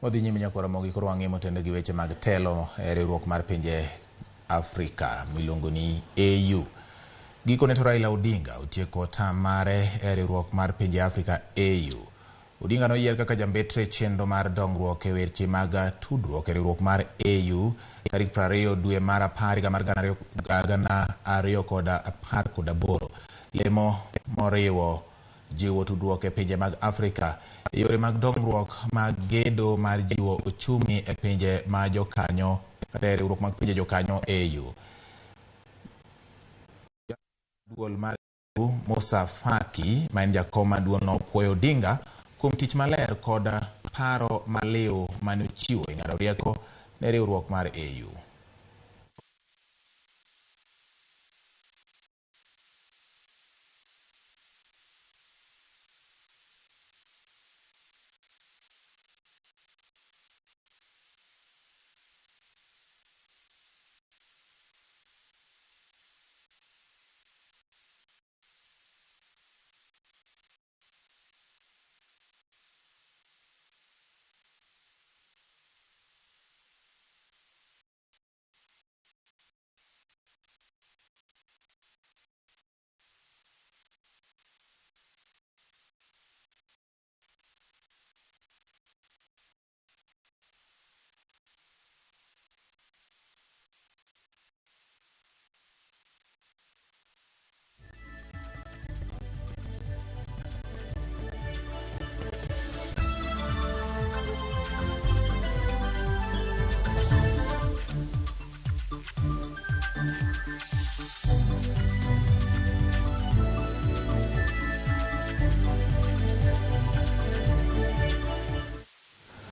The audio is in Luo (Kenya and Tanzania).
Wadhi nyime nyakwar Ramogi koro wang'e motende gi weche mag telo e riwruok mar pinje Afrika miluongo ni AU. Gikone to Raila Odinga otieko tam mare e riwruok mar pinje Afrika AU. Odinga noyier kaka jambetre chenro mar dongruok e weche mag tudruok e riwruok mar AU tarik 20 dwe mar 10 higa mar 2018. Lemo moriwo jiwo tudruok e pinje mag Afrika e yore mag dongruok mag gedo mar jiwo ochumi e pinje ma jokanyo kata e riwruok mag pinje jokanyo AU. Duol mar AU, Musa Faki ma en jakom maduong' nopuoyo Odinga kuom tich maler kod paro maliw mane ochiwo e ng'ado rieko ne riwruok mar AU.